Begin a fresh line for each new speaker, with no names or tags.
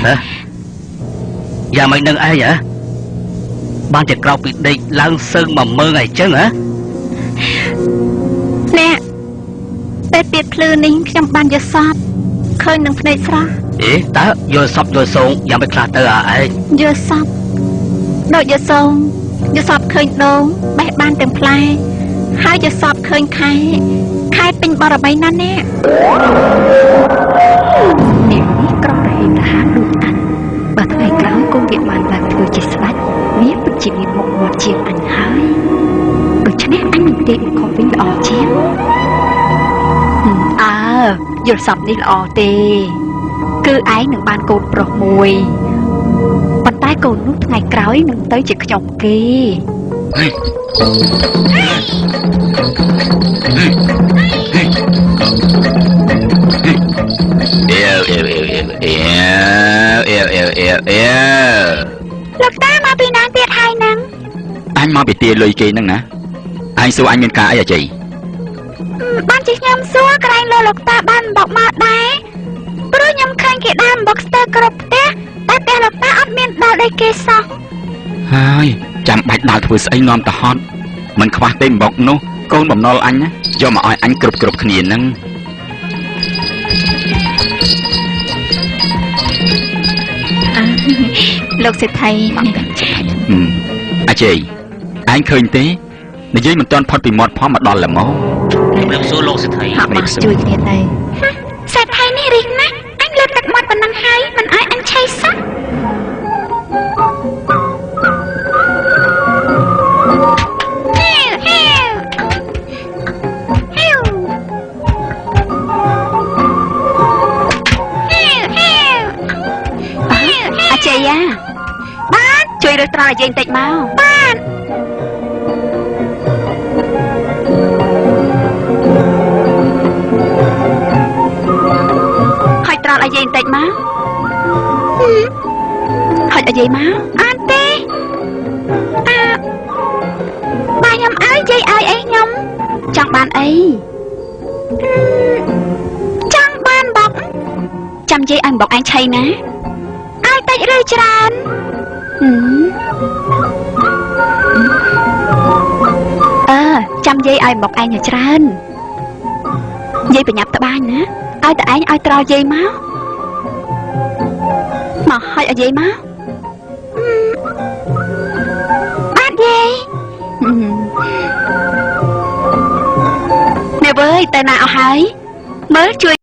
ហ៎យ៉ាងម៉េចនឹងឯងហ៎បានជាក្រោកពីដេកឡើងសឹងមកមើងអីចឹងហ៎
អ្នកពេលពីភ្លឺនេះខ្ញុំបានយល់សពឃើញនឹងភ្នែកស្រស់
អេតើយល់សពយល់សងយ៉ាងម៉េចខ្លះទៅអាឯង
យល់សពដូចយល់សងយល់សពឃើញដងបេះបានទាំងផ្លែហើយយល់សពឃើញខែខែពេញបរមីណាស់អ្នក
នាងនេះក្ររហេមរហាដូចអញបើថ្ងៃក្រោយកូនវាបានឡើងធ្វើជាស្ដេចវាពិតជាមានមុខមាត់ជាងអញហើយដូច្នេះអញនឹងទេបង្ខំវិញល្អជាងអើយល់សពនេះល្អទេគឺឯងនឹងបានកូនប្រុសមួយប៉ុន្តែកូននោះថ្ងៃក្រោយនឹងទៅជាខ្ញុំគេ
អេវអេវអេវអេវអេវអេវអេវអេវអេវ
លោកតាមកពីណាទៀតហើយហ្នឹង
អញមកពីទាលុយគេហ្នឹងណាអញសួរអញមានការអីអាជ័យ
បានជាខ្ញុំសួរក្រែងលោកតាបានបកមកដែរព្រោះខ្ញុំឃើញគេដើមបុកស្ទើគ្រប់ផ្ទះតែផ្ទះលោកតាអត់មានដល់ដីគេសោះ
ហើយចាំបាច់ដល់ធ្វើស្អីនាំតហត់មិនខ្វះទេបុកនោះកូនបំណុលអញណាយកមកឲ្យអញគ្រប់គ្រប់គ្នាហ្នឹង
លោកសេដ្ឋី
អាជ័យឯងឃើញទេនិយាយមិនទាន់ផុតពីមាត់ផងមកដល់ល្មម
ជំរាបសួរលោកសេដ្ឋី
ជួយគ្នាទៅ
សេដ្ឋីនេះរីកណាស់អញលើកទឹកមាត់ប៉ុណ្ណឹងហើយមិនឲ្យអញឆេសោះ
អាជ័យយ៉ាបាទជួយរើសត្រង់ឲ្យយើងតិចមក
បាទ
ហុចត្រង់ឲ្យយើងតិចមកហុចឲ្យយាយមក
អត់ទេអើបើខ្ញុំឲ្យយាយឲ្យអីខ្ញុំ
ចង់បានអី
ចង់បានបុក
ចាំយាយឲ្យបុកឯងឆៃណា
ឲ្យតិចឬច្រើន
អើចាំយាយឲ្យបុកឯងច្រើនយាយប្រញាប់ត្បាញណាឲ្យតែឯងឲ្យត្រល់យាយមកមកហុចឲ្យយាយមក
បាទយាយ
អ្នកវើយទៅណាអស់ហើយមើលជួយ